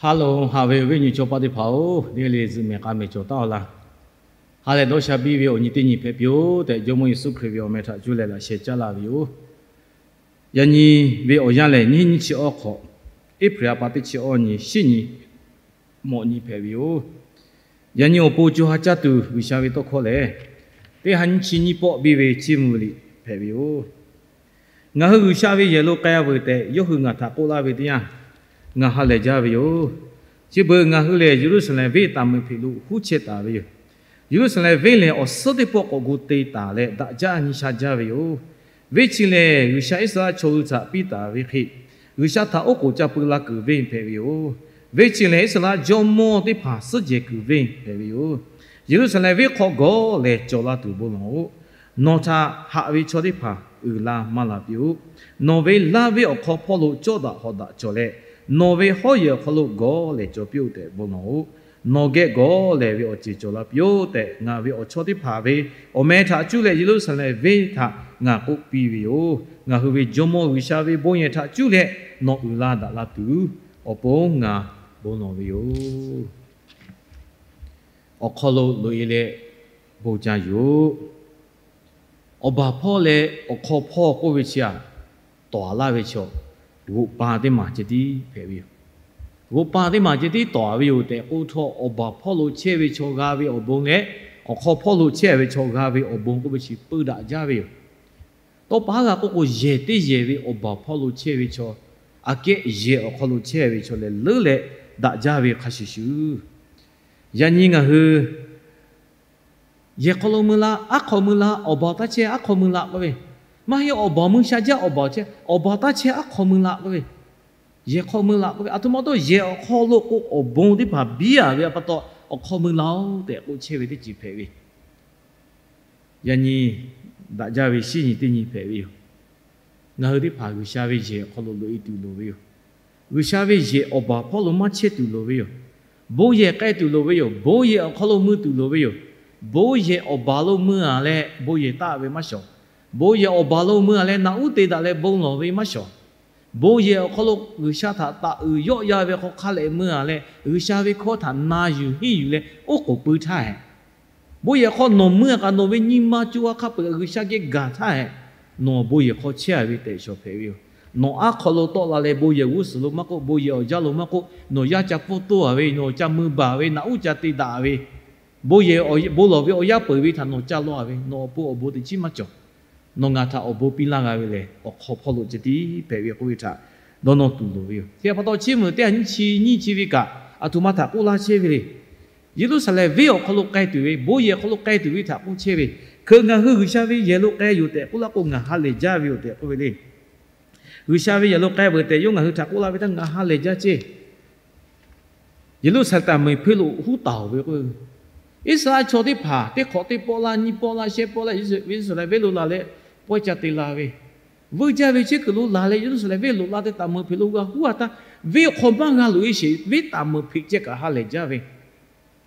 Ha loˬ, haꞈ ve awˬ viˉ awˬ nyi chaw paˆ teˇ hpaˍ-oˬ, teˇ g'aˇ le zuhꞈ mehˍ k'a mehˍ cawˬ taˉ-aw laˇ. Ha lehˬ dawˇ sha biˇ ve awˬ nyi teˇ nyi hpehꞈ piˇ-oˬ tehꞈ, Jawˇmawˇ Yeˍsuˆ Hkriꞈ ve awˬ meh htaꞈ cuˇ leh laꞈ sheh caˉ laˇ ve yoˬ. Yaꞈ nyi ve awˬ yanˇ lehˬ, nyiˇ nyiˇ chi awˇ hk'awꞈ, April ha pa teˇ chi awˇ nyi, shinˉ nyi, mawꞈ nyi hpehꞈ ve yoˬ. Yaꞈ nyi awˬ pon co ha caˇ tuˬ G'uiˬsha ve tawˇ hkawˇ lehˬ, teˇ ha nyiˇ chi nyiˇ pawˆ biˇ ve chiˇ mvuh ve liꞈ hpehꞈ ve yoˬ. Ngaˬ hui G'uiˬsha ve yehˬ lo k'ai-a veuˬ tehꞈ, yawˇ hui ngaˬ htaꞈ k'oˆ laˇ ve teˇ yanˇ, ngaˬ ha lehˬ jaˇ ve yoˬ. Chi beuꞈ ngaˬ hui lehˬ, Yeˍruˆsaˍlehnˍ venˇ taˍ meuꞈ hpeꞈ lo huˉ chehˇ taˍ ve yoˬ. Yeˍruˆsaˍlehnˍ venˇ lehˬ, awˬ suhˉ teˇ pawˆ k'awꞈ gu te taˍ leh daꞈ jaˇ nyi sha jaˇ ve yoˬ. Venˇ chi lehˬ, G'uiˬsha Iˉsaˍreˍlaˆ chaw hui htaꞈ piˇ taˍ ve hk'e, G'uiˬsha htaꞈ oˉ k'oˍ ca peu la kuiˬ venˇ hpehꞈ ve yoˬ. Venˇ chi lehˬ, Iˉsaˍreˍlaˆ jawˇmawˇ teˇ hpaˍ suhˉ jehˬ kuiˬ venˇ hpehꞈ ve yoˬ. Yeˍruˆsaˍlehnˍ venˇ hk'aw gawˬ lehˬ cawˬ la tuˬ bon lawˬ-oꞈ. Nawˬ htaꞈ haꞈ ve chaw teˇ hpaˍ uiˍ la maˇ la piˇ-oˆ. Nawˬ ve laˇ venˇ awˬ hk'aw hpawˇ lo cawˇ daꞈ hawꞈ daꞈ cawˬ leh, nawˬ ve hawˉ yehˬ awˬ hk'aw lo gawˬ lehˬ cawˬ piˇ-oˆ tehꞈ bon lawˬ-oꞈ. Nawˬ geh gawˬ lehˬ ve awˬ ceuˬ cawˬ la piˇ-oˆ tehꞈ, ngaˬ ve awˬ chawˇ teˇ hpaˍ ve awˬ meh htaꞈ cuˇ leh Yeˍruˆsaˍlehnˍ venˇ htaꞈ ngaˬ k'oˆ piˇ ve yoˬ. Ngaˬ hui ve Jawˇmawˇ G'uiˬsha ve bon yehˬ htaꞈ cuˇ leh nawˬ uiˍ la daꞈ la tuˬ awˬ pon ngaˬ bon lawˬ ve yoˬ. Awˬ hk'aw lo loꞈ-e leh bon ca yuˬ-oꞈ. Awˬ baˬ hpawˇ leh awˬ hk'aw hpawˇ k'oˆ ve chi-a, tawˍ-a laˇ ve chaw, g'oꞈ pa teˇ maˬ ceh tiˉ hpehꞈ ve yoˬ. G'oꞈ pa teˇ maˬ ceh tiˉ tawˍ-a ve yoˬ tehꞈ k'oˆ htawˇ, awˬ baˬ hpawˇ lo chehˇ ve chaw g'a ve awˬ bon leh, awˬ hk'aw hpawˇ lo chehˇ ve chaw g'a ve awˬ bon k'oˆ ve chi peu daꞈ jaˇ ve yoˬ. Tawˇ pa haˉ g'a k'oˆ k'o, yehˬ teˇ yehˬ ve awˬ baˬ hpawˇ lo chehˇ ve chaw, aꞈ kehˉ yehˬ awˬ hk'aw lo chehˇ ve chaw lehˬ, leuˉ leh daꞈ jaˇ ve hk'a shuˍ shuˍ, yaꞈ nyi ngaˬ hui yehˬ hk'aw lo mui la, aˉ hk'aw mui la, awˬ baˬ taˇ chehˇ aˉ hk'aw mui la k'oˆ ve, maˇ heˆ awˬ baˬ mui sha jaˇ awˬ baˬ chehˇ, awˬ baˬ taˇ chehˇ aˉ hk'aw mui la k'oˆ ve, yehˬ hk'aw mui la k'oˆ ve, aˬ htoꞈ ma taw yehˬ awˬ hk'aw lo k'o awˬ bon teˇ hpaˍ biˇ-a ve pa taw, awˬ hk'aw mui la-oˬ tehꞈ k'oˆ chehˇ ve teˇ ceuˬ hpehꞈ ve. Yaꞈ nyi daꞈ jaˇ ve shinˉ nyi teˇ nyi hpehꞈ ve yoˬ. Ngaˬ hui teˇ hpaˍ G'uiˬsha ve yehˬ awˬ hk'aw lo loꞈ-e tuˬ loˍ ve yoˬ. G'uiˬsha ve yehˬ awˬ baˬ hpawˇ lo maˇ chehˇ tuˬ loˍ ve yoˬ. Bon yehˬ k'ai tuˬ loˍ ve yoˬ. Bon yehˬ awˬ hk'aw lo mui tuˬ loˍ ve yoˬ. Bon yehˬ awˬ baˬ lo mui-a leh bon yehˬ taˆ ve maˇ shawˍ. Bon yehˬ awˬ baˬ lo mui-a leh naꞈ uˉ te daꞈ leh bon lawˬ ve maˇ shawˍ. Bon yehˬ awˬ hk'aw lo G'uiˬsha htaꞈ taꞈ uiˍ yawˆ yaˇ ve hk'aw hk'a leh mui-a leh, G'uiˬsha ve hkawˇ htaꞈ na yuˬ henˇ yuˬ leh oˉ k'oˍ pui htaˇ hehꞈ, bon yehˬ hk'aw nawˬ mui-a kaꞈ nawˬ ve nyi ma co ha hk'a peu-eˬ G'uiˬsha geh gaˬ htaˇ hehꞈ, nawˬ bon yehˬ hk'aw chehˇ-a ve tehꞈ shawˍ hpehꞈ ve yoˬ. Nawˬ aˉ hk'aw lo tawˆ la leh bon yehˬ g'uˇ suhˍ lo maˇ k'oˆ, bon yehˬ awˬ yanˇ lo maˇ k'oˆ, nawˬ yaˇ ca pfuhˇ toˇ-a ve, nawˬ ca mui baˬ ve, naꞈ uˉ ca te daꞈ ve, bon yehˬ bon lawˬ ve awˬ yanˇ peuˬ ve htaꞈ nawˬ ca law-a ve, nawˬ awˬ pon awˬ bon teꞈ chiˉ maˇ cawˬ. Nawˬ ngaˬ htaꞈ awˬ bon piˇ laˇ g'a ve lehˬ, awˬ hk'aw hpawˇ lo ceh tiˉ hpehꞈ ve k'oˆ ve htaꞈ dawˇ nawˇ tuˬ loˍ ve yoˬ. Chi pa taw chiˇ mvuh teˇ ha nyiˇ chi nyiˇ chi ve kaꞈ, aˬ htoꞈ ma htaꞈ k'oˆ laˇ chehˇ ve le. Yeˍruˆsaˍlehnˍ venˇ awˬ hk'aw lo k'ai tuˬ ve, bon yehˬ awˬ hk'aw lo k'ai tuˬ ve htaꞈ k'oˆ chehˇ ve, hkeuꞈ ngaˬ hui G'uiˬsha ve yehˬ lo k'ai yoˬ tehꞈ k'oˆ laˇ k'o, ngaˬ ha lehˬ jaˇ ve yoˬ tehꞈ k'oˆ ve le. G'uiˬsha ve yehˬ lo k'ai veuˬ tehꞈ yawˇ ngaˬ hui htaꞈ k'oˆ laˇ ve htaˇ ngaˬ ha lehˬ jaˇ ceˇ. Yeˍruˆsaˍlehnˍ taˍ meuꞈ hpeꞈ lo huˉ taˍ-oˬ ve k'o, Iˉsaˍreˍlaˆ chaw teˇ hpaˍ teˇ hk'awꞈ teˇ pawˆ laˇ, nyiˇ pawˆ laˇ, shehˆ pawˆ laˇ, Yeˍruˆsaˍlehnˍ venˇ lo laˬ leh pawehˇ ca te la ve, vuiˇ jaˇ ve chi kuiˬ lo laˬ leh Yeˍruˆsaˍlehnˍ venˇ loꞈ la te taˍ meuꞈ hpeꞈ lo g'a huˉ-a htaˇ, venˇ awˬ hk'aw maˇ g'a loꞈ-e sheˍ, venˇ taˍ meuꞈ hpeꞈ ceh kaꞈ ha lehˬ jaˇ ve,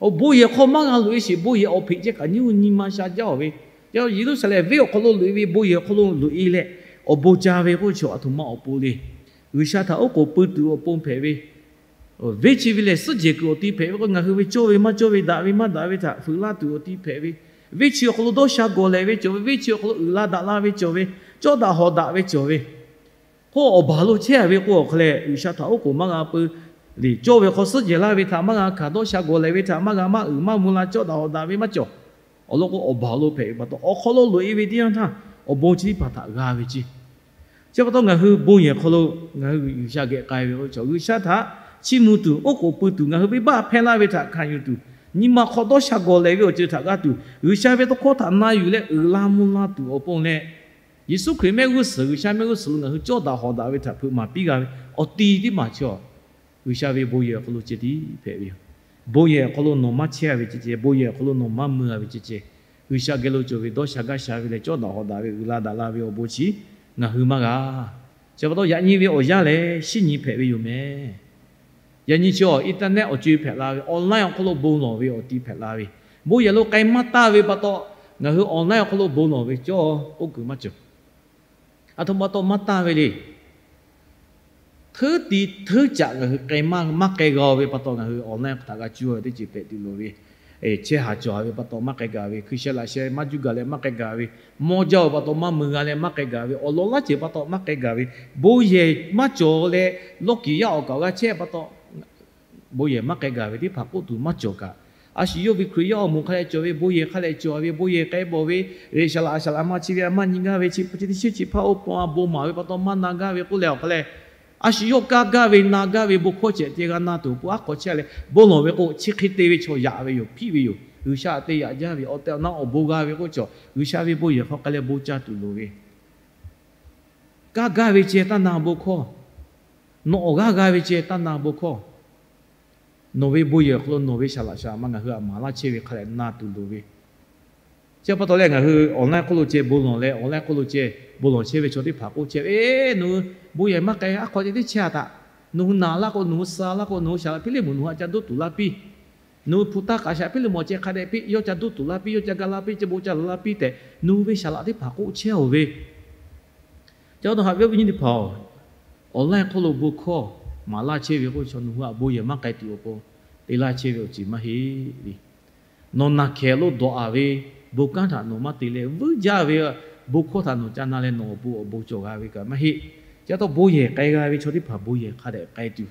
awˬ bon yehˬ hk'aw maˇ g'a loꞈ-e sheˍ, bon yehˬ awˬ hpeꞈ ceh kaꞈ nyiˇ nyi ma sha jaˇ-oˬ ve, Yeˍruˆsaˍlehnˍ venˇ awˬ hk'aw lo loꞈ-e ve bon yehˬ awˬ hk'aw lo loꞈ-e leh, awˬ bon ca ve k'oˆ ve chaw aˬ htoꞈ ma awˬ pon le. G'uiˬsha htaꞈ oˉ k'oˍ pui tuˬ awˬ pon hpehꞈ ve, venˇ chi ve lehˬ suhˉ jehˬ kuiˬ awˬ ti hpehꞈ ve k'o, ngaˬ hui ve cawˇ ve maˇ cawˇ ve daꞈ ve maˇ daꞈ ve htaꞈ fuiˍ laˇ tuˬ awˬ ti hpehꞈ ve, venˇ chi awˬ hk'aw lo dawˇ sha gawˬ lehˬ ve cawˬ ve, venˇ chi awˬ hk'aw lo uiˍ la daꞈ la ve cawˬ ve, cawˇ daꞈ hawꞈ daꞈ ve cawˬ ve, k'oˆ awˬ baˬ lo chehˇ ve k'o, awˬ hk'aw leh G'uiˬsha htaꞈ oˉ k'oˍ maˇ g'a pui le. Cawˇ ve hk'aw suhˉ jehˬ laˇ ve htaꞈ maˇ g'a hkanˍ, dawˇ sha gawˬ lehˬ ve htaꞈ maˇ g'a maˇ uiˍ maˇ mvuh la, cawˇ daꞈ hawꞈ daꞈ ve maˇ cawˬ. Awˬ lawn k'o, awˬ baˬ lo hpehꞈ ve pa taw, awˬ hk'aw lo loꞈ-e ve teˇ yanˇ htaˇ, awˬ bon chi teˇ hpaˍ htaꞈ g'a ve ceˇ. Chi pa taw ngaˬ hui bon yehˬ hk'aw lo ngaˬ hui G'uiˬsha geh k'ai ve k'o, G'uiˬsha htaꞈ chiˇ mvuh tuˬ, oˉ k'oˍ pui tuˬ, ngaˬ hui venˇbaˆ hpehˇ laˇ ve htaꞈ hkanˍ yuˬ tuˬ, nyi ma hk'aw dawˇ sha gawˬ lehˬ ve awˬ ceuˬ htaꞈ g'a tuˬ, G'uiˬsha ve tawˇ hkawˇ htaꞈ na yuˬ leh uiˍ la mvuh la tuˬ awˬ pon leh, Yeˍsuˆ Hkriꞈ mehˆ g'uˇ suhˍ, G'uiˬsha mehˆ g'uˇ suhˍ lo ngaˬ hui cawˇ daꞈ hawꞈ daꞈ ve htaꞈ hpeuꞈ maˍ piˇ g'a ve awˬ ti teˇ maˬ chi, G'uiˬsha ve bon yehˬ awˬ hk'aw lo ceh tiˉ hpehꞈ ve yoˬ. Bon yehˬ awˬ hk'aw lo nawˬ maˇ chehˇ ve ceh ceh, bon yehˬ awˬ hk'aw lo nawˬ maˇ mui-a ve ceh ceh, G'uiˬsha geh lo cawˬ ve dawˇ sha gaˇ sha ve leh cawˇ daꞈ hawꞈ daꞈ ve uiˍ la daꞈ la ve awˬ bon chi ngaˬ hui maˇ g'a. Chi pa taw yaꞈ nyi ve awˬ yanˇ lehˬ shinˉ nyi hpehꞈ ve yoˬ meh. Yaꞈ nyi chi awˬ internet awˬ co-e hpehꞈ la ve, online awˬ hk'aw lo bon lawˬ ve awˬ ti hpehꞈ la ve, bon yehˬ lo k'ai maˇ taˇ ve pa taw, ngaˬ hui online awˬ hk'aw lo bon lawˬ ve cawˇ k'oˆ kuiˬ maˇ cawˬ. Aˬ htoꞈ ma pa taw maˇ taˇ ve le. Hteˉ ti hteˉ caꞈ ngaˬ hui k'ai maˇ, maˇ k'ai g'a ve pa taw, ngaˬ hui online htaꞈ g'a cuˇ ve teˇ ceuˬ hpehꞈ tuˬ loˍ ve, chehˇ haˍ cawˬ ve pa taw maˇ k'ai gaˬ ve, hkui sheh laꞈ sheh maˇ juˇ gaˬ leh maˇ k'ai gaˬ ve, mawˇ jaˇ ve pa taw maˇ mui g'a leh maˇ k'ai gaˬ ve, awˬ lawn laˇ ceuˬ pa taw maˇ k'ai gaˬ ve, bon yehˬ maˇ cawˬ leh lawˇ kiˍ yaˇ awˬ kaꞈ g'a chehˇ pa taw bon yehˬ maˇ k'ai gaˬ ve teˇ hpaˍ k'oˆ tuˬ maˇ cawˬ kaꞈ, a shu yawˇ ve Hkriꞈ yaˇ awˬ moˍ hk'a leh cawˬ ve bon yehˬ hk'a leh cawˬ ve, bon yehˬ k'ai bawˬ ve, shaˍ laꞈ shaˍ laꞈ ma chi ve a maˇ nyi gaˇ ve, chi hpu chi teˇ shinˉ chi hpaˇ oˇ pon a bon maˍ ve pa taw maˇ na gaˇ ve k'oˆ leh awˬ hk'a leh, a shu yawˇ kaˇ gaˇ ve na gaˇ ve bon hkawˇ ceh te g'a na tuˬ awˬ pon aˉ hk'aw chehˇ leh bon lawˬ ve k'o, chi hk'e te ve chaw yaꞈ ve yoˬ, hpiˆ ve yoˬ. G'uiˬsha te yaꞈ jaˇ ve awˬ tehˬ awˬ na awˬ bon g'a ve k'oˆ chaw, G'uiˬsha ve bon yehˬ hk'aw k'ai leh bon ca tuˬ loˍ ve, kaˇ gaˇ ve ceh taˇ na bon hkawˇ, nawˬ awˬ g'aˇ g'a ve ceh taˇ na bon hkawˇ, nawˬ ve bon yehˬ awˬ hk'aw lo nawˬ ve shaˍ laꞈ shaˍ laꞈ ma ngaˬ hui htaꞈ maˍ laˇ chehˇ ve hk'a leh na tuˬ loˍ ve, chi pa taw leh ngaˬ hui awˬ laiˉ hk'oˆ lo ceh bon lawˬ leh awˬ laiˉ hk'oˆ lo ceh bon lawˬ chehˇ ve chaw teˇ hpaˍ k'oˆ chehˇ ve, Eˬ, nawˬ hui bon yehˬ maˇ k'ai, aˉ hk'aw ceh teˇ chehˇ a taꞈ. Nawˬ hui naˍ laˇ k'o, nawˬ hui suh laˇ k'o, nawˬ hui shaˍ laꞈ piˇ le mawˬ nawˬ hui htaꞈ ca duˇ tuˬ laˇ piˇ. Nawˬ hui hpu taˇ k'aꞈ shaꞈ piˇ le mawˬ ceh hk'a dehꞈ piˇ, yawˇ ca duˇ tuˬ laˇ piˇ, yawˇ ca ga laˇ piˇ, ca bon ca laˬ laˇ piˇ tehꞈ, nawˬ hui ve shaˍ laꞈ teˇ hpaˍ k'oˆ chehˇ oˬ ve, Ca dawˇ haꞈ ve awˬ viˉ nyi teˇ hpaˍ-oˬ, awˬ laiˉ hk'oˆ lo bon hkawˇ maˍ laˇ chehˇ ve k'oˆ chaw nawˬ hui htaꞈ bon yehˬ maˇ k'ai tuˬ awˬ pon te laˇ chehˇ ve awˬ ceuˬ maˇ heˆ le. Nawˬ naˬ hkehˍ lo dawꞈ-a ve bon kanˉ htaꞈ nawˬ maˇ te leh vuiˇ jaˇ ve bon hkawˇ htaꞈ nawˬ ca na leh nawˬ awˬ pon awˬ bon cawˬ g'a ve kaꞈ maˇ heˆ. Chi pa taw bon yehˬ k'ai g'a ve chaw teˇ hpaˍ bon yehˬ hk'a dehꞈ k'ai tuˬ,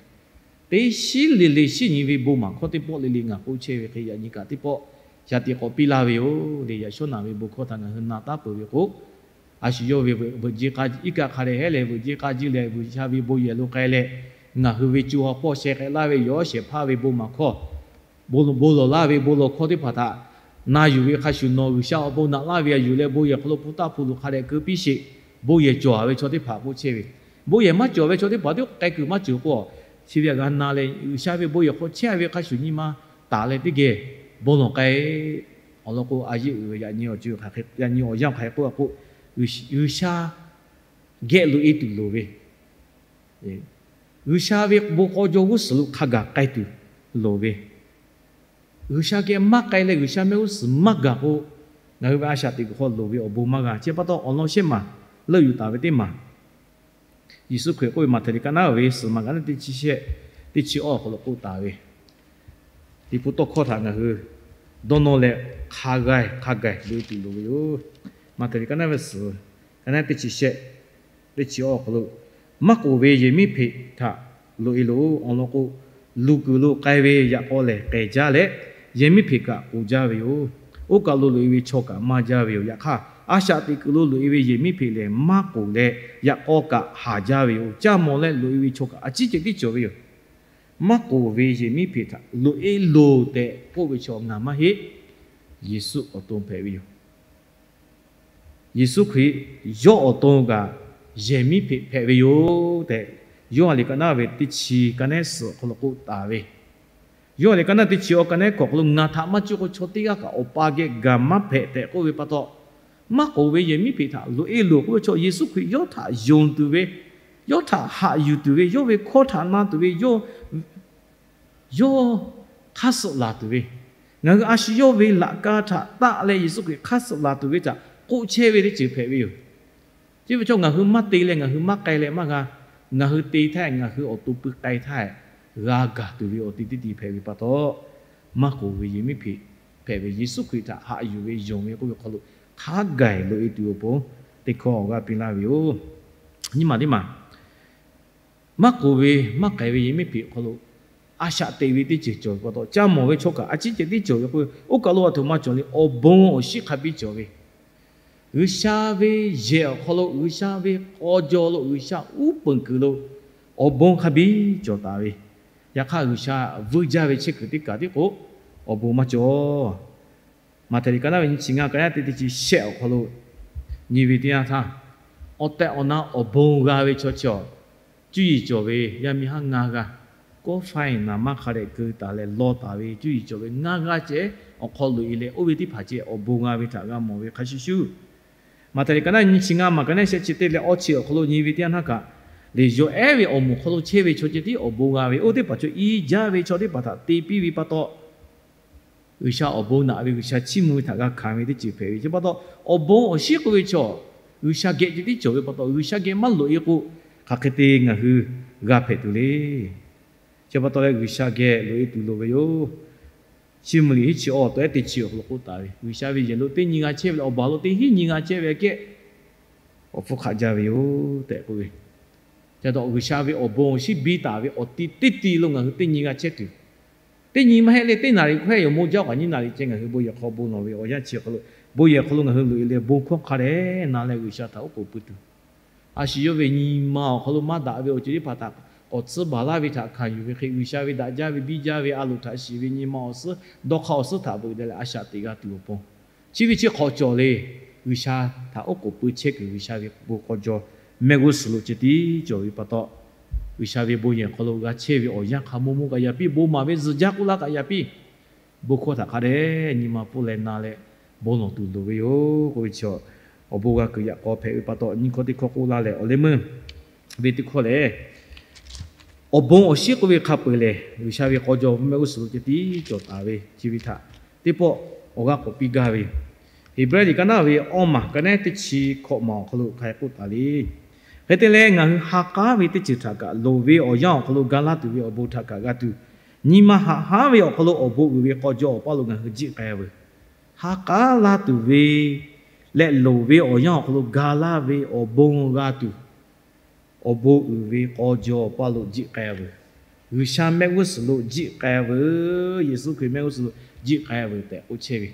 teˇ shinˉ le le shinˉ nyi ve bon maˍ hkawˇ teˇ pawˆ le le ngaˬ k'oˆ chehˇ ve hk'e yaꞈ nyi kaꞈ teˇ pawˆ sha tiꞈ k'awꞈ piˇ laˇ ve yoˬ le. Yaꞈ shawˉ naˬ ve bon hkawˇ htaꞈ ngaˬ hui na taˉ peuˬ ve k'o, a shu yawˇ ve veuꞈ jeˇ k'a iˉ kaˆ hk'a dehꞈ hehˉ leh veuꞈ jeˇ k'a jiˇ leh G'uiˬsha ve bon yehˬ lo k'ai leh, ngaˬ hui ve co ha hpawˇ sheh k'ai laˇ ve yawˇ shehˍ hpaˇ ve bon maˍ hkawˇ, bon lawˬ laˇ ve bon lawˬ hkawˇ teˇ hpaˍ htaꞈ na yuˬ ve hk'a shuˍ, nawˬ G'uiˬsha awˬ bon naꞈ laˇ ve a yuˬ leh bon yehˬ hk'aw lo hpu taˇ hpu luˬ hk'a dehꞈ keu piˇ sheˍ. Bon yehˬ cawˬ-a ve chaw teˇ hpaˍ k'oˆ chehˇ ve, bon yehˬ maˇ cawˬ ve chaw teˇ hpaˍ teˇ k'ai kuiˬ maˇ cawˬ k'o, chi ve g'a na leh G'uiˬsha ve bon yehˬ hk'aw chehˇ ve hk'a shuˍ nyi ma taˍ leh teˇ geh bon lawˬ k'ai. Awˬ lawn k'o, a yeˇ uiˍ ve yaꞈ nyi awˬ ceuˬ hk'aˬ hk'e, yaꞈ nyi awˬ yanˇ hk'aˬ hk'e k'oˆ a k'o, G'uiˬsha geh loꞈ-e tuˬ loˍ ve, G'uiˬsha ve bon k'aw jaw g'uˇ suhˍ lo hk'a gaˬ k'ai tuˬ loˍ ve, G'uiˬsha geh maˇ k'ai leh G'uiˬsha mehˆ g'uˇ suhˍ maˇ gaˬ k'o, ngaˬ hui ve a shaꞈ teꞈ kuiˬ hk'aw loˍ ve awˬ bon maˇ g'a. Chi pa taw awˬ lawn shehˆ maˬ leuˆ yuˬ taˍ ve teˇ maˬ, Yeˍsuˆ Hkriꞈ k'oˆ ve Maꞈhtehˍ liꞈ ka naˉ ve suhˍ maˬ ka naˉ teˇ chi shehˆ, teˇ chi awˇ awˬ hk'aw lo k'oˆ taˍ ve, Liꞈ hpu tawˇ hkawˇ htaꞈ ngaˬ hui dawˇ nawˇ leh hk'a g'aˇ hk'a gaiˬ loꞈ-e tuˬ loˍ ve yoˬ. Maꞈhtehˍ liꞈ ka naˉ ve suhˍ ka naˉ teˇ chi shehˆ, teˇ chi awˇ awˬ hk'aw lo, Maˇ k'oˍ ve yehˬ miˉ hpeꞈ htaꞈ loꞈ-e loˬ. Awˬ lawn k'o, luˬ kuiˬ lo k'ai ve yaꞈ k'aw lehˬ k'ehˬ jaˇ leh, yehˬ miˉ hpeꞈ kaꞈ k'oˍ jaˇ ve yoˬ. Oˇ kaˬ lo loꞈ-e ve chaw kaꞈ maˇ jaˇ ve yoˬ. Yaꞈ hk'aˇ, a shaꞈ teꞈ kuiˬ lo loꞈ-e ve yehˬ miˉ hpeꞈ lehˬ maˇ k'oˍ leh yaꞈ k'aw kaꞈ haˍ jaˇ ve yoˬ. Caˇ mawˬ leh loꞈ-e ve chaw kaꞈ a ciˉ ceh tiˉ cawˬ ve yoˬ. Maˇ k'oˍ ve yehˬ miˉ hpeꞈ htaꞈ loꞈ-e loˬ tehꞈ k'oˆ ve chaw ngaˬ maˇ heˆ. Yeˍsuˆ awˬ to hpehꞈ ve yoˬ. Yeˍsuˆ Hkriꞈ yawˇ awˬ to kaꞈ yehˬ miˉ hpeꞈ hpehꞈ ve yoˬ tehꞈ, Yoˇhanˬ liꞈ ka naˉ ve teˇ chi ka naˉ suhˍ awˬ hk'aw lo k'oˆ taˍ ve, Yoˇhanˬ liꞈ ka naˉ teˇ chi awˇ ka naˉ hkawꞈ awˬ hk'aw lo, Ngaˬ htaꞈ maˇ cuˇ k'o chaw teˇ g'aˇ kaꞈ Awˬ pa geh gaˬ maˇ hpehꞈ tehꞈ k'oˆ ve pa taw, maˇ k'oˍ ve yehˬ miˉ hpeꞈ htaꞈ loꞈ-e loˬ k'oˆ ve chaw Yeˍsuˆ Hkriꞈ yawˇ htaꞈ yonˍ tuˬ ve, yawˇ htaꞈ haꞈ yuˬ tuˬ ve, yawˇ ve hkawˇ htaꞈ na tuˬ ve, yawˇ yawˇ hk'aˇ suh laˬ tuˬ ve, ngaˬ hui a shu yawˇ ve laꞈ ka htaꞈ taˆ leh Yeˍsuˆ Hkriꞈ hk'aˇ suh laˬ tuˬ ve htaꞈ k'oˆ chehˇ ve teˇ ceuˬ hpehꞈ ve yoˬ. Chi ve chaw ngaˬ hui maˇ te leh ngaˬ hui maˇ k'ai leh maˇ g'a. Ngaˬ hui te htaˇ ngaˬ hui awˬ to pui k'ai htaˇ g'a gaˬ tuˬ ve awˬ te teˇ ti hpehꞈ ve pa taw, maˇ k'oˍ ve yehˬ miˉ hpeꞈ hpehꞈ ve Yeˍsuˆ Hkriꞈ htaꞈ haꞈ yuˬ ve yonˍ ve k'oˆ ve hk'aw lo hk'a gaˬ loꞈ-e tuˬ awˬ pon teˇ hkawˇ awˬ g'aˇ piˇ laˇ ve yoˬ. Nyi maˬ teˇ maˬ maˇ k'oˍ ve maˇ k'ai ve yehˬ miˉ hpeꞈ awˬ hk'aw lo a shaꞈ teꞈ ve teˇ ceuˬ cawˬ ve pa taw, caˇ mawˬ ve chaw kaꞈ a ciˉ ceh tiˉ cawˬ ve k'o, oˇ kaˬ lo a htoꞈ ma cawˬ le, awˬ bon awˬ shiˉ hk'a biˇ cawˬ ve, G'uiˬsha ve yehˬ awˬ hk'aw lo, G'uiˬsha ve k'aw jaw lo, G'uiˬsha uˉ peunˍ kuiˬ lo awˬ bon hk'a biˇ cawˬ taˍ ve, yaꞈ hk'aˇ G'uiˬsha vuiˇ jaˇ ve chehˇ kuiˬ teˇ kaˬ tiˉ k'o awˬ bon maˇ cawˬ. Maꞈhtehˍ liꞈ ka naˉ ve nyi chi ngaˇ ka naˉ teˇ teˇ chi shehˆ awˬ hk'aw lo nyi ve teˇ yanˇ htaˇ, awˬ tehˬ awˬ na awˬ bon g'a ve chaw chi awˬ, cuˇ yiˍ cawˬ ve yaˇ miˇ haˉ ngaˇ g'aˇ, kawˆ faiˇ naˍ manˇ hk'a dehꞈ keu taˍ leh law taˍ ve cuˇ yiˍ cawˬ ve ngaˇ g'aˇ ceh awˬ hk'aw loꞈ-e leh, oˇ ve teˇ hpaˍ ceh awˬ bon g'a ve htaꞈ g'a mawˬ ve hk'a shuˍ shuˍ, Maꞈhtehˍ liꞈ ka naˉ nyi chi ngaˇ maˬ ka naˉ shehˆ chi teˇ leh awˇ chi awˬ hk'aw lo nyi ve teˇ yanˇ htaˇ kaꞈ, lehˬ yawˬ ehˉ ve awˬ moˍ hk'aw lo chehˇ ve chaw ceh tiˉ awˬ bon g'a ve, oˇ teˇ hpaˍ chaw iˉ jaˇ ve chaw teˇ hpaˍ htaꞈ te piˇ ve pa taw, G'uiˬsha awˬ bon naꞈ ve, G'uiˬsha chiˇ mvuh ve htaꞈ g'a hkanˍ ve teˇ ceuˬ hpehꞈ ve chi pa taw, awˬ bon awˬ shiˉ k'oˆ ve chaw G'uiˬsha geh ceh tiˉ cawˬ ve pa taw, G'uiˬsha geh maˇ loꞈ-e k'o, hk'aˬ hk'e te ngaˬ hui g'a hpehꞈ tuˬ le. Chi pa taw leh G'uiˬsha geh loꞈ-e tuˬ loˍ ve yoˬ. Chiˇ mvuh liꞈ hiˉ chi awˬ tawꞈ ehˉ teˇ chi awˬ hk'aw lo k'oˆ taˍ ve, G'uiˬsha ve yehˬ lo teˇ nyi g'a chehˇ ve leh awˬ baˬ lo teˇ hinˉ nyi g'a chehˇ ve aꞈ kehˉ awˬ hpfuhˇ hk'aˆ jaˇ ve yoˬ tehꞈ k'oˆ ve. Ca taw G'uiˬsha ve awˬ bon awˬ shinˉ biˇ taˍ ve awˬ ti teˇ ti lo ngaˬ hui teˇ nyi g'a chehˇ tuˬ, teˇ nyi maˇ heˆ leh teˇ naˍ riˍ hkawehˇ yoˬ, mawˇ jaˇ kaꞈ nyiˇ naˍ riˍ ceh ngaˬ hui bon yehˬ hk'aw bon lawˬ ve awˬ yanˇ chi awˬ hk'aw lo, bon yehˬ hk'aw lo ngaˬ hui loꞈ-e leh bon hkawˇ hk'a dehꞈ na leh G'uiˬsha htaꞈ oˉ k'oˍ pui tuˬ, a shu yawˇ ve nyi ma awˬ hk'aw lo maˇ daꞈ ve awˬ ceuˬ teˇ hpaˍ htaꞈ k'awꞈ tsuhˇ baˬ laˇ ve htaꞈ hkanˍ yuˬ ve hk'e, G'uiˬsha ve daꞈ jaˇ ve biˇ jaˇ ve a loˍ htaꞈ shiˍ ve nyi ma awˬ suhˉ, dawˇ hk'aˇ awˬ suhˉ htaꞈ veuꞈ deh leh a shaꞈ teꞈ g'a tuˬ awˬ pon, chi ve chi hk'awꞈ cawˬ le. G'uiˬsha htaꞈ oˉ k'oˍ pui chehˇ kuiˬ G'uiˬsha ve bon k'aw jaw mehˆ g'uˇ suhˍ lo ceh tiˉ cawˬ ve pa taw, G'uiˬsha ve bon yehˬ hk'aw lo g'a chehˇ ve awˬ yanˇ hk'a mawˇ mawˇ kaꞈ yaꞈ piˇ, bon maˍ ve zuhˬ jaˇ k'oˆ laˇ kaꞈ yaꞈ piˇ, bon hkawˇ htaꞈ hk'a dehꞈ nyi ma pfuhˇ leh na leh bon lawˬ tuˬ loˍ ve yoˬ k'oˆ ve chi, awˬ bon g'a kuiˬ yaꞈ k'aw hpehꞈ ve pa taw, nyiˇ hkawˇ teˇ hkawˇ k'oˆ laˇ leh awˬ leh meuˇ ve teˇ hkawˇ lehˬ, awˬ bon awˬ shinˉ k'oˆ ve hk'a peu-eˬ lehˬ, G'uiˬsha ve k'aw jaw mehˆ g'uˇ suhˍ lo ceh tiˉ cawˬ taˍ ve chi ve htaꞈ teˇ pawˆ awˬ g'aˇ k'awꞈ piˇ gaˇ ve yoˬ. Heˍbrehˇ liꞈ ka naˉ ve awˇ maˬ ka naˉ teˇ chi hkawꞈ maˬ awˬ hk'aw lo hk'aˬ hk'e k'oˆ taˍ le. Hk'e te leh, ngaˬ hui ha k'aˉ ve teˇ ceuˬ htaꞈ kaꞈ loˍ ve awˬ yanˇ awˬ hk'aw lo ga laˇ tuˬ ve awˬ bon htaꞈ kaꞈ g'a tuˬ, nyi ma haꞈ haˉ ve awˬ hk'aw lo awˬ bon uiˍ ve k'aw jaw awˬ paˇ lo ngaˬ hui jiˆ k'ai-a veuˬ. Ha k'aˉ laˇ tuˬ ve leh loˍ ve awˬ yanˇ awˬ hk'aw lo ga laˇ ve awˬ bon g'a tuˬ, awˬ bon uiˍ ve k'aw jaw awˬ paˇ lo jiˆ k'ai-a veuˬ. G'uiˬsha mehˆ g'uˇ suhˍ lo jiˆ k'ai-a veuˬ. Yeˍsuˆ Hkriꞈ mehˆ g'uˇ suhˍ lo jiˆ k'ai-a veuˬ tehꞈ k'oˆ chehˇ ve.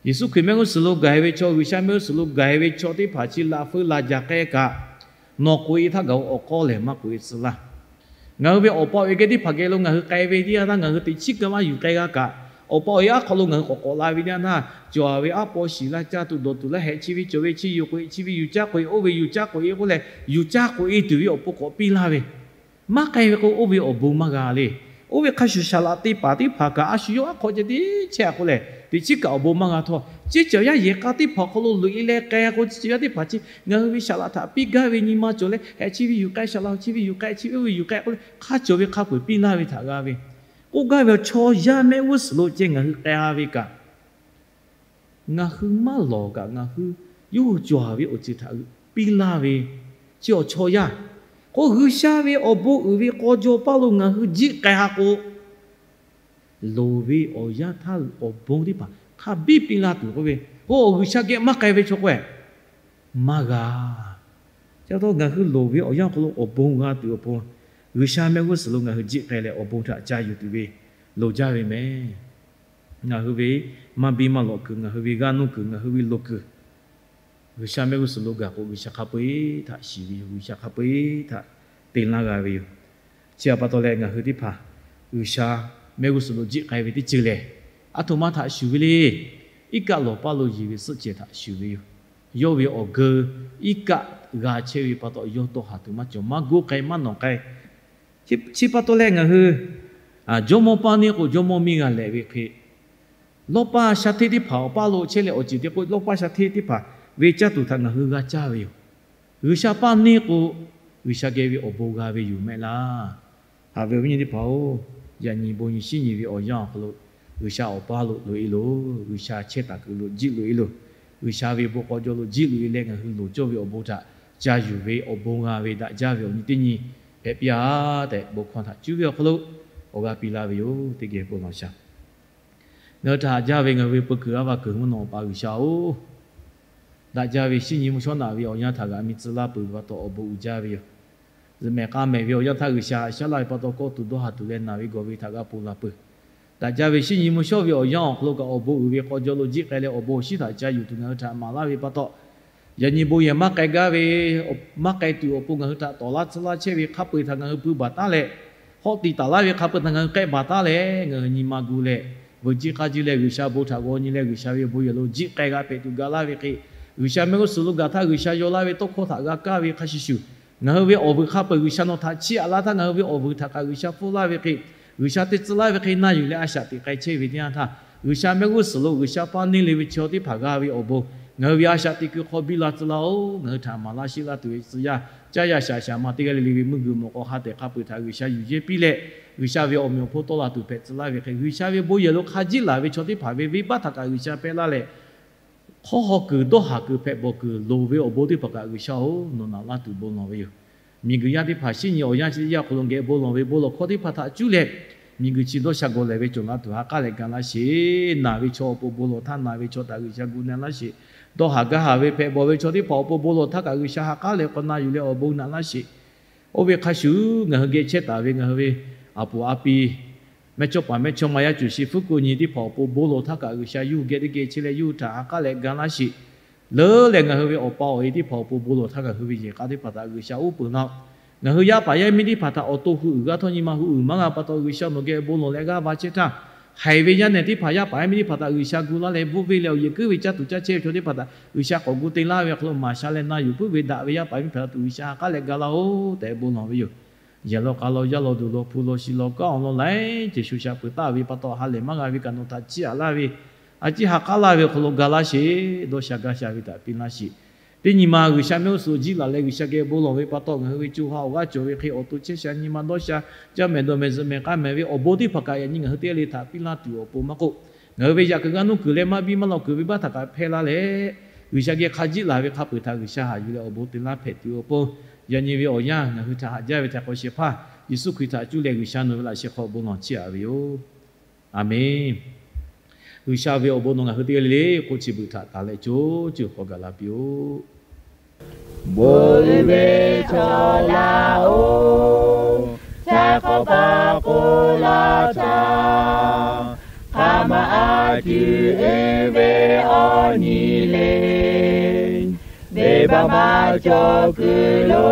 Yeˍsuˆ Hkriꞈ mehˆ g'uˇ suhˍ lo gaˬ-e ve chaw, G'uiˬsha mehˆ g'uˇ suhˍ lo gaˬ-e ve chaw teˇ hpaˍ chi laꞈ feu laꞈ jaˬ k'ai kaꞈ, nawˬ k'oꞈ-e htaˇ gaˬ-o, awˬ k'awˇ lehˬ maˇ k'oꞈ-e tcuh laˇ. Ngaˬ hui ve awˬ pa awˬ e geh teˇ hpaˍ geh lo ngaˬ hui k'ai ve teˇ yanˇ htaˇ, ngaˬ hui teꞈ chiˉ kaꞈ maˇ yuˬ k'ai g'a kaꞈ, awˬ pa awˬ e aˉ hk'aw lo ngaˬ hui k'awꞈ k'awꞈ la ve teˇ yanˇ htaˇ, cawˬ-a ve aˉ paw shiˍ laˇ caˇ tuˬ dawˬ tuˬ laˇ hehꞈ chi ve cawˬ ve chi yuˬ k'oꞈ-e, chi ve yuˬ caˇ k'oꞈ-e, oˇ ve yuˬ caˇ k'oꞈ-e k'oˆ leh, yuˬ caˇ k'oꞈ-e tuˬ ve awˬ pon k'awꞈ piˇ laˇ ve, maˇ k'ai ve k'o, oˇ ve awˬ bon maˇ g'a le. Oˇ ve hk'a shuˍ saˍ laꞈ teˇ hpaˍ teˇ hpaˍ kaꞈ a shu yawˇ aˉ hk'aw ceh tiˉ chehˇ-a k'oˆ lehˬ, teꞈ chiˉ kaꞈ awˬ bon maˇ g'a htawˇ, chi cawˬ yaˇ yehˬ k'a teˇ hpaˍ awˬ hk'aw lo loꞈ-e leh k'ai k'o, chi cawˬ yaˇ teˇ hpaˍ chi ngaˬ hui ve saˍ laꞈ htaꞈ piˇ gaˇ ve nyi ma cawˬ leh, hehꞈ chi ve yuˬ k'ai, saˍ laꞈ chi ve yuˬ k'ai, chi ve oˇ ve yuˬ k'ai k'oˆ leh, hk'a cawˬ ve hk'a peu-eˬ piˇ laˇ ve htaꞈ g'a ve, k'oˆ gaˇ ve awˬ chaw yaˇ mehˆ g'uˇ suhˍ lo ceh ngaˬ hui k'ai-a ve kaꞈ, ngaˬ hui maˇ lawˬ kaꞈ ngaˬ hui yawˇ hui cawˬ-a ve awˬ ceuˬ htaꞈ piˇ laˇ ve, chi awˬ chaw yaˇ. K'o G'uiˬsha ve awˬ bon uiˍ ve k'aw jaw paˇ lo ngaˬ hui jiˆ k'ai-a k'o, loˍ ve awˬ yanˇ htaˇ awˬ bon teˇ hpaˍ hk'a biˇ piˇ laˇ tuˬ k'oˆ ve, k'o G'uiˬsha geh maˇ k'ai ve chaw k'o-e, maˇ g'a. Chi pa taw ngaˬ hui loˍ ve awˬ yanˇ awˬ hk'aw lo awˬ bon g'a tuˬ awˬ pon, G'uiˬsha mehˆ g'uˇ suhˍ lo ngaˬ hui jiˆ k'ai leh awˬ bon htaꞈ ca yuˬ tuˬ ve loˍ jaˇ ve mehˬ. Ngaˬ hui ve maˇ biˇ maˇ lawꞈ kuiˬ, ngaˬ hui ve g'aˇ nuˇ kuiˬ, ngaˬ hui ve loˍ kuiˬ, G'uiˬsha mehˆ g'uˇ suhˍ lo gaˬ k'o, G'uiˬsha hk'a peu-eˬ htaꞈ shiˍ ve yoˬ. G'uiˬsha hk'a peu-eˬ htaꞈ te laˇ g'a ve yoˬ. Chi htaꞈ pa taw leh ngaˬ hui teˇ hpaˍ G'uiˬsha mehˆ g'uˇ suhˍ lo jiˆ k'ai ve teˇ ceuˬ lehˬ, aˬ htoꞈ ma htaꞈ shuˍ ve le. Iˉ kaˆ lawˬ paˇ lo yeˬ ve suhˆ cehˬ htaꞈ shuˍ ve yoˬ. Yawˇ ve awˬ geu iˉ kaˆ g'a chehˇ ve pa taw, yawˇ dawˇ haˍ tuˬ maˇ cawˬ, maˇ goˇ k'ai maˇ nawˬ k'ai. Chi pa taw leh ngaˬ hui jawˇmawˇ paˇ neˇ k'o, jawˇmawˇ miˇ g'a lehꞈ ve hk'e, lawˇ paˇ sha hteˇ teˇ hpaˍ awˬ paˇ lo chehˇ leh awˬ ceuˬ te k'o, lawˇ paˇ sha hteˇ teˇ hpaˍ ve caˇ tuˬ htaꞈ ngaˬ hui g'a caˇ ve yoˬ. G'uiˬsha paˇ neˇ k'o, G'uiˬsha geh ve awˬ bon g'a ve yoˬ mehˆ laˇ. Haꞈ ve awˬ viˉ nyi teˇ hpaˍ-oˬ, yaꞈ nyi bon nyi shinˉ nyi ve awˬ yanˇ awˬ hk'aw lo, G'uiˬsha awˬ paˇ lo loꞈ-e loˬ. G'uiˬsha chehˇ taˍ kuiˬ lo jiˆ loꞈ-e loˬ. G'uiˬsha ve bon k'aw jaw lo jiˆ loꞈ-e leh, ngaˬ hui loˍ cawˇ ve awˬ bon htaꞈ ca yuˬ ve awˬ bon g'a ve daꞈ jaˇ ve awˬ nyi teˇ nyi hpehꞈ piˇ-a tehꞈ, bon hkawˇ htaꞈ cuˇ ve awˬ hk'aw lo awˬ g'aˇ piˇ laˇ ve yoˬ. Teˇ geh bon lawˬ shaˍ. Ngaˬ hui htaꞈ haꞈ jaˇ ve ngaˬ hui ve peu kuiˬ g'aˇ va kuiˬ mvuhˇ naw awˬ pa G'uiˬsha-oˬ, daꞈ jaˇ ve shinˉ nyi mvuhˇ shawˉ naꞈ ve awˬ yanˇ htaꞈ g'aꞈ mi tcuh laˇ peuˬ ve pa taw awˬ bon uiˍ jaˇ ve yoˬ. Zuhꞈ mehˍ k'a mehˍ ve awˬ yanˇ htaˇ G'uiˬsha haꞈ shaˉ laˇ ve pa taw, kawˇ tuˬ dawˇ haˍ tuˬ leh naˬ ve gawˬ ve htaꞈ g'a ponˬ laˬ peuˬ. Daꞈ jaˇ ve shinˉ nyi mvuhˇ shawˉ ve awˬ yanˇ awˬ hk'aw lo kaꞈ awˬ bon uiˍ ve k'aw jaw lo jiˆ k'ai leh, awˬ bon awˬ shinˉ htaꞈ ca yuˬ tuˬ ngaˬ hui htaꞈ maˍ laˇ ve pa taw, yaꞈ nyi bon yehˬ maˇ k'ai gaˇ ve, maˇ k'ai tuˬ awˬ pon ngaˬ hui htaꞈ tawˍ laˇ tcuh laˇ chehˇ ve hk'a peu-eˬ htaꞈ ngaˬ hui pui baˬ taˉ leh, hawˆ tiꞈ taˍ laˇ ve hk'a peu-eˬ htaꞈ ngaˬ hui k'ehˆ baˬ taˉ leh, ngaˬ hui nyi ma gu leh, veuꞈ jiˇ k'aˇ jiˇ leh G'uiˬsha bon htaꞈ g'aw nyi leh, G'uiˬsha ve bon yehˬ lo jiˆ k'ai g'a hpehꞈ tuˬ ga laˇ ve hk'e, G'uiˬsha mehˆ g'uˇ suhˍ lo gaˬ htaˇ G'uiˬsha yaw laˇ ve tawˇ hkawˇ htaꞈ g'a kaˇ ve hk'a shuˍ shuˍ, ngaˬ hui ve awˬ vuiˬ hk'a peu-eˬ G'uiˬsha nawˬ htaꞈ chiˇ aꞈ laˇ htaˇ, ngaˬ hui ve awˬ vuiˬ htaꞈ kaꞈ G'uiˬsha pfuhˇ laˇ ve hk'e, G'uiˬsha te tcuh laˇ ve hk'e na yuˬ leh a shaꞈ teꞈ k'ai chehˇ ve teˇ yanˇ htaˇ, G'uiˬsha mehˆ g'uˇ suhˍ lo G'uiˬsha paˇ neˇ le ve chaw teˇ hpaˍ g'a ve awˬ bon, ngaˬ hui ve a shaꞈ teꞈ kuiˬ hk'aw biˇ la tcuh laˇ-oˬ. Ngaˬ hui htaꞈ maˍ laˇ sheˆ laˇ tuˬ ve tcuh yaˇ, caˇ yaˇ shaꞈ shaꞈ ma teˇ g'aˇ le le ve meuˇ g'uiˬ mawˬ k'aw ha tehꞈ hk'a peu-eˬ htaꞈ G'uiˬsha yuˬ yehˇ piˇ leh, G'uiˬsha ve awˬ meꞈ awˬ hponˇ tawˆ la tuˬ hpehꞈ tcuh laˇ ve hk'e, G'uiˬsha ve bon yehˬ lo hk'a jiˆ laˬ ve chaw teˇ hpaˍ ve venˇbaˆ htaꞈ kaꞈ G'uiˬsha pehˇ laˇ leh, hk'awˇ haw kuiˬ dawˇ haˍ kuiˬ hpehꞈ bawˬ kuiˬ loˍ ve awˬ bon teˇ hpaˍ kaꞈ G'uiˬsha-oˬ, nawˬ naꞈ laˇ tuˬ bon lawˬ ve yoˬ. Miˬguiˬ yaˇ teˇ hpaˍ shinˉ nyi awˬ yanˇ chi teˇ yanˇ awˬ hk'aw lo geh bon lawˬ ve bon lawˬ hkawˇ teˇ hpaˍ htaꞈ cuˇ leh, miˬguiˬ chi dawˇ sha gawˬ lehˬ ve cawˬ la tuˬ ha k'aˉ leh ga laˇ sheˍ. Naˬ ve chaw awˬ pon bon lawˬ htaˇ, naˬ ve chaw htaꞈ G'uiˬsha gu na laˇ sheˍ. Dawˇ haˍ gaˇ haˍ ve hpehꞈ bawˬ ve chaw teˇ hpaˍ awˬ pon bon lawˬ htaˇ kaꞈ G'uiˬsha ha k'aˉ leh k'awꞈ na yuˬ leh awˬ bon naꞈ laˇ sheˍ. Oˇ ve hk'a shuˍ ngaˬ hui geh chehˇ taˍ ve ngaˬ hui ve aˬ puˍ a pi, mehˇchawˇpaˍ mehˇchawˇma yaˇ cuˬ shi hpfuhˇ ko nyi teˇ hpaˍ awˬ pon bon lawˬ htaˇ kaꞈ G'uiˬsha yawˇ hui geh teˇ geh chehˇ leh yawˇ hui htaꞈ ha k'aˉ leh ga laˇ sheˍ. Leuˉ leh ngaˬ hui ve awˬ pa awˬ e teˇ hpaˍ awˬ pon bon lawˬ htaˇ kaꞈ hui ve yehˬ k'a teˇ hpaˍ htaꞈ G'uiˬsha uˉ peunˍ laˇ-oˆ. Ngaˬ hui yaˇ paˍ yaˇ miˇ teˇ hpaˍ htaꞈ awˬ to hui uiˍ g'aˇ htawˇ nyi ma hui uiˍ maˇ g'a pa taw G'uiˬsha nawˬ geh bon lawˬ leh g'aˇ va chehˇ htaˇ, haiˬ ve yaˇ nehˬ teˇ hpaˍ yaˇ paˍ yaˇ miˇ teˇ hpaˍ htaꞈ G'uiˬsha gu laˇ leh bvuhˆ venˇ leh awˬ yehˬ kuiˉ ve caˇ tuˬ caˇ chehˇ ve chaw teˇ hpaˍ htaꞈ G'uiˬsha k'awꞈ gu te laˇ ve awˬ hk'aw lo maˍ sha leh na yuˬ puiˉ ve daꞈ ve yaˇ paˍ yaˇ miˇ hpaˍ htaꞈ tuˬ G'uiˬsha ha k'aˉ leh ga laˇ-oˆ tehꞈ bon lawˬ ve yoˬ. Yehˬ law k'a law, yaˇ law duˬ law, hpu law shi law, kanˉ awˬ lawn laiˉ ceuˬ shu sha peuˬ taˍ ve pa taw ha lehˬ maˇ g'a ve kaꞈ nawˬ htaꞈ chiˇ aꞈ laˇ ve, a ciˉ ha k'aˉ laˇ ve awˬ hk'aw lo ga laˇ sheˍ. Dawˇ sha gaˇ sha ve htaꞈ piˇ laˇ sheˍ. Teˇ nyi ma G'uiˬsha mehˆ g'uˇ suhˍ jiˇ laˬ leh G'uiˬsha geh bon lawˬ ve pa taw ngaˬ hui ve co ha awˬ g'aˇ cawˬ ve hk'e awˬ to chehˇ sha nyi ma dawˇ sha, caˇ mehˍ dawˬ mehˍ zuhꞈ mehˍ k'ai mehˍ ve awˬ bon teˇ hpaˍ kaꞈ yaꞈ nyi ngaˬ hui teˇ g'aˇ le htaꞈ piˇ laˇ tuˬ awˬ pon maˇ k'oˆ, ngaˬ hui ve yaꞈ kuiˬ g'aˇ nuˇ kuiˬ leh maˇ biˇ maˇ lawˬ kuiˬ venˇbaˆ htaꞈ kaꞈ hpehˇ laˇ leh, G'uiˬsha geh hk'a jiˇ laˬ ve hk'a peu-eˬ htaꞈ G'uiˬsha haꞈ yuˬ leh awˬ bon te laˇ hpehꞈ tuˬ awˬ pon, yaꞈ nyi ve awˬ yanˇ ngaˬ hui htaꞈ haꞈ jaˇ ve htaꞈ k'awꞈ shehˍ hpaˇ Yeˍsuˆ Hkriꞈ htaꞈ cuˇ leh G'uiˬsha nawˬ ve laꞈ sheh hk'aw bon lawˬ chiˇ aꞈ ve yoˬ. A menˬ. G'uiˬsha ve awˬ bon nawˬ ngaˬ hui teˇ g'aˇ le le k'oˆ chi beuꞈ htaꞈ taˍ leh co ceuˬ k'awꞈ gaˬ la piˇ-oˆ. Bon uiˍ ve chaw laˇ-oˬ, chaiˇ hk'awꞈ paˆ k'oˆ laˇ htaˇ, hk'aˬ ma a tuˬ uiˍ ve awˬ nyi le. Venˇbaˆ maˇ cawˬ kuiˬ lo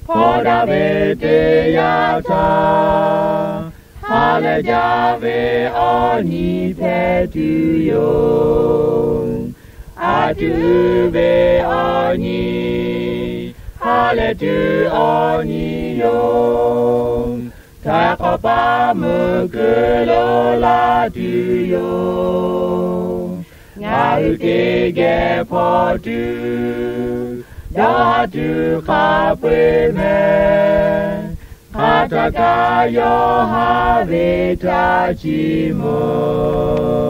hpaw daꞈ ve teˇ yanˇ htaˇ, ha lehˬ jaˇ ve awˬ nyi hpehꞈ tuˬ yoˬ. A tuˬ uiˍ ve awˬ nyi, ha lehˬ tuˬ awˬ nyi yoˬ. Htaiˍ hk'awꞈ paˆ meuꞈ keu lo laˇ tuˬ yoˬ. Ngaˬ hui teˇ geh hpaw tuˬ, dawˇ haˍ tuˬ hk'a peu-eˬ mehˍ. Hk'a htaˇ kaꞈ yawˇ haꞈ ve htaꞈ chiˇ mvuh.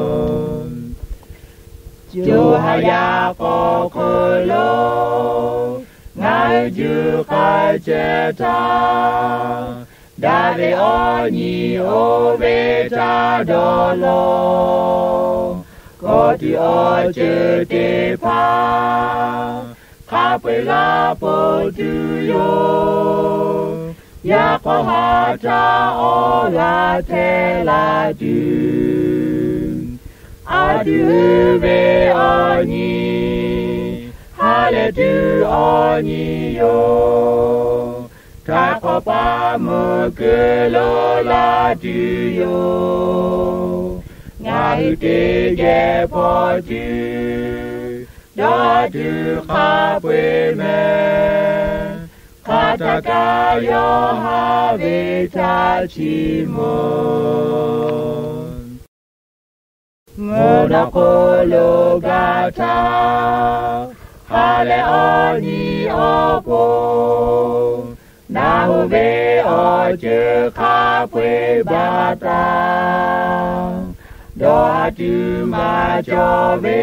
Co ha yaˇ k'awꞈ hk'eun lo ngaˬ hui juˇ k'ai chehˇ htaˇ, daꞈ ve awˬ nyi oˇ ve htaꞈ dawˇ law. Kawˆ tuˬ awˬ ceuˬ teˇ hpaˍ hk'a peu-eˬ laˇ peuˬ tuˬ yoˬ. Yaꞈ hk'aˇ ha htaꞈ awˬ g'aˇ hteˇ laˇ tuˬ, a tuˬ uiˍ ve awˬ nyi, ha lehˬ tuˬ awˬ nyi yoˬ. Htaiˍ hk'awꞈ paˆ meuꞈ keu lo laˇ tuˬ yoˬ. Ngaˬ hui teˇ geh hpaw tuˬ, dawˇ haˍ tuˬ hk'a peu-eˬ mehˍ. Hk'a htaˇ kaꞈ yawˇ haꞈ ve htaꞈ chiˇ mvuh. Mvuhˇ naw hk'oˆ lo gaˬ htaˇ, ha lehˬ awˬ nyi awˬ pon, naˬ hoꞈ ve awˬ ceuˬ hk'a peu-eˬ baˬ taˍ. Dawˇ haˍ tuˬ maˇ cawˬ ve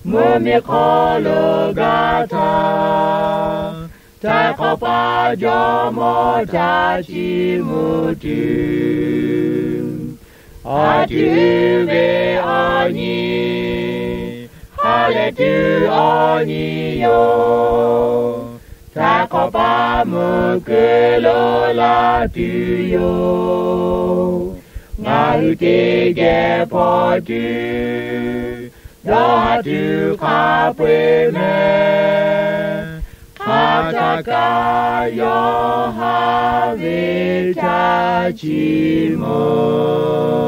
mvuhˇ miˬ hk'aw lo gaˬ htaˇ, htaiˍ hk'awꞈ paˆ jawˇ mawˇ htaꞈ chiˇ mvuh tuˬ, a tuˬ uiˍ ve awˬ nyi, ha lehˬ tuˬ awˬ nyi yoˬ. Htaiˍ hk'awꞈ paˆ meuꞈ keu lo laˇ tuˬ yoˬ. Ngaˬ hui teˇ geh hpaw tuˬ, dawˇ haˍ tuˬ hk'a peu-eˬ mehˍ. Hk'a htaˇ kaꞈ yawˇ haꞈ ve htaꞈ chiˇ mvuh.